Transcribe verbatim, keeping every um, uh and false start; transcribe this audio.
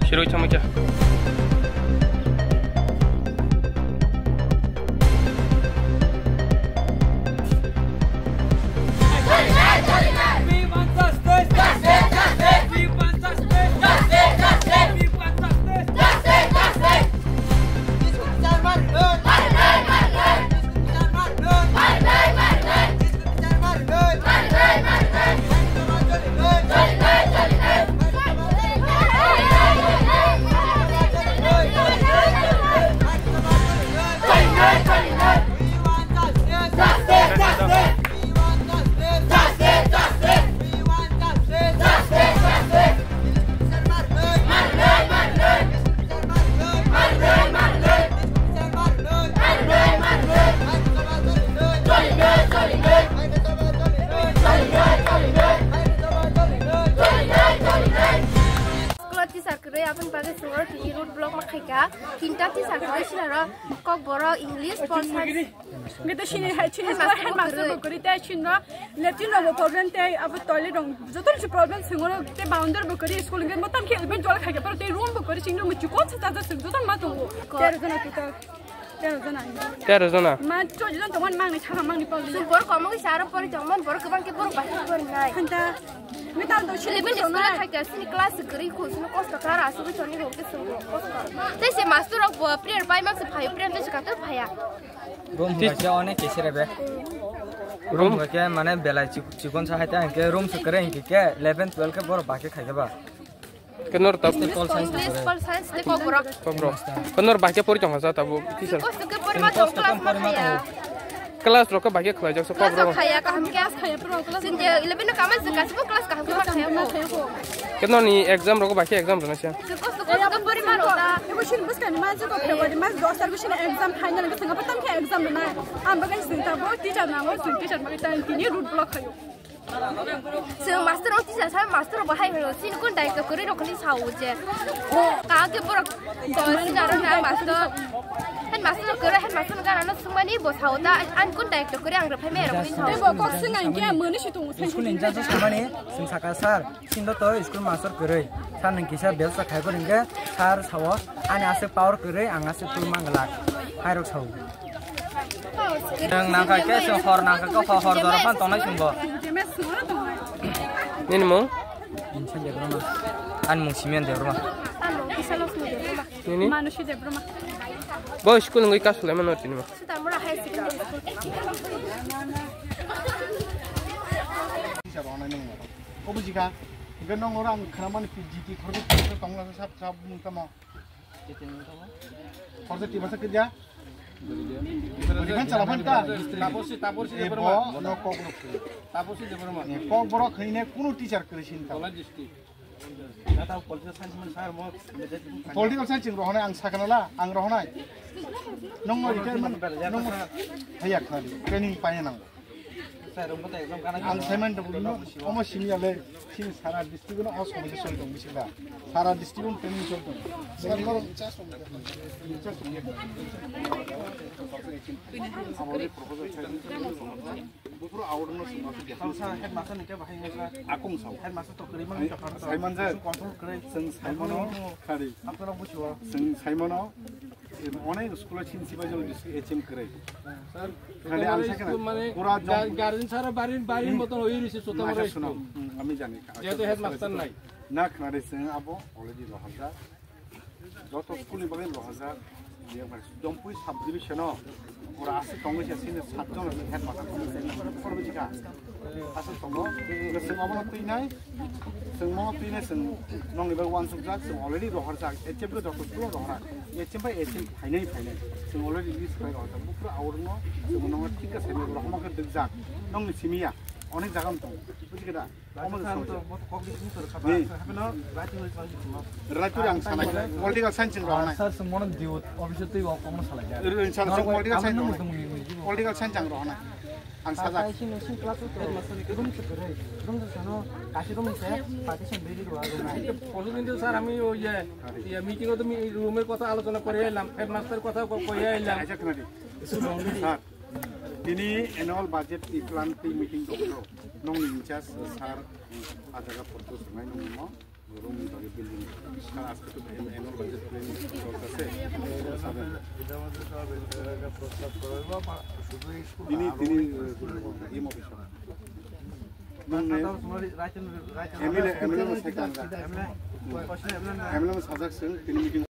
Chirwi chama kya? School o teacher kwrwi aboni bagwi chwng oro tini road block ma khaikha. Tinta teacher kwrwi sinaro Kokborok, English, Pol Science. Hwnkhe to sini hai, sini headmaster bo kwrwi tei sini no latrine rok bo problem tei abo toilet rok joto ni problem chwng oro tei boundary bo kwrwi school hwnkhe motam khe even jol khaikha tei room bo kwrwi chini room chikon sa sa chwng joto ma tongo. Tero jona total. Tero jona. Tero jona. Ma choi jon tongmani mangni sama mangni problem. Chwng borok komo kisa aro pori tongmani borok kwbang khe borok bai pori nai. Hanta. Eleven school o khaikha sini class kwrwi kho sini kosto khlai asugwi tongni hwnkhe chwng bo kosto. Tei se master rok bo prayer bai mak se phaio prayer tei se kator phaiya. Room hwnkhe onek kesi rebe. Room hwnkhe mane belai chik-, chikon sa hai ta hwnkhe room se kwrwi hwnkhe khe eleven twelve khe borok bai khe khaikha ba. Kenor tab English, Pol Science tei Kokborok. Kokborok. Kenor bai khe pori tongkha sa tabuk teacher. Kosto khe pori ma tong class ma khaya. Class rok khe bai khe khlaijak sa Kokborok. Class khaya kaham khe. Class khaya pro class. Sini eleven no kamai se kasibo class kaham khe ma khaya ko. Kenoni exam rok bai khe exam rwna sa. Kosto kosto khe pori ma rok ta. Ebo sini bwskang ni ma jugo February mas dos tarikh sini exam final khe sanga patam khe exam rwna. Ang bagan sini tabo teacher nango sini teacher ma tang tini road block khayo. Chwng master rok tisa sa master rok bo hai hwno chini kun daitw kwrwi rok ni sao je. Ka ke borok sina rok na master. Head master rok kwrwi head master rok gana no sungmani bo sao ta an kun daitw kwrwi ang rok phai me rok ni sao. Tei bo kok swng ang khe mani si tongo. School in charge samani sing saka sir, sindo to school master kwrwi. Sir nang kisa belsa khai ko ringge sir sao ani aswk power kwrwi ang aswk tul manglak. Hai rok sao. Nwng nangkha khe se hor nangkha khe hor hor jora phan tongnai chwngbo. Nini mung? Insan Debbarma. Ani mung Simeon Debbarma. Nini? Manusi Debbarma. Bo school ngui kas le mano tini mo. Sutamura High Secondary School. Obo jika, hingke nong oro ang khnamani P G T khoroksa tongla sab sab mung tamo. Khoroksa tibasa kija. Berikan salah phan ta. Taposi, Taposi Debbarma. Ebo no Kokborok. Taposi Debbarma. Kokborok hwine kunu teacher kwrwi sin ta. Kolai district. Political science man sir mo. Political science chwng rohonai ang sakana la, ang rohonai. Nong no retirement, nong no. Haya khali, training paina nang. Ang saiman dong no, omo simi ale, sini sara district no os komisa soi dong bisi ba. Sara district no training soi dong. Bufuru award no sima. Kangsa headmaster ni kebo hai wngkha. Akung sao. Headmaster to kwrwi mani. Saiman je. Control kwrwi. Chwng saimano khari. Apno buchio. Chwng saimano. Onek school o sini sibai jolo district H M kwrwi. Sir, khali ang sakena. Pura gar-, guardian sara barin, barin moton oi risi sota mara school. Ami jani. Jehetu headmaster nai. Na khari chwng abo already rohorjak. Joto school ni bagwi rohorjak, Dompui sub division o pura aswk tongwi se sini sat jon headmaster tongwi se porwi jika aswk tongo. Chwng obono twinai, chwng mono twinai, chwng nongni bagwi uansukjak, chwng already rohorjak, H M bai joto school o rohorjak, H M bai H M phainai phainai, chwng already list khlai rohorjak. Bufuru awrwkno chwng nongno thik khe saimano rohorma khe dwkjak, nongni simi ya, onek jaga wng tongo, bujikhe da? Political science ang rohonai. Sir, sung mono diu office tei wak kono salai ja. Sir, sung political science rohonai. Political science ang rohonai. Ang sajak. Sir, আমি ওই যে, ইয়ে, মিটিং ও তো মি-, রুমের কথা আলোচনা করে এলাম, হেডমাস্টার কথা ক-, কয়ে এলাম। Sir, tini annual budget ni plan tei meeting tongkho. Nongni in charge sir, a jaga photo sungai nongmo. Room ni bagwi building. Sir, আজকে তো এন-, annual budget planning চলতেছে। এটা আমাদের সব এলাকা প্রস্তাব করা হইব, আমার শুধু এই স্কুল না, tini, আরো tini, অনেক school. Imam officer. Nang ne, M L A, M L A no sai kang ka. M L A, M L A no sajak sing, tini meeting.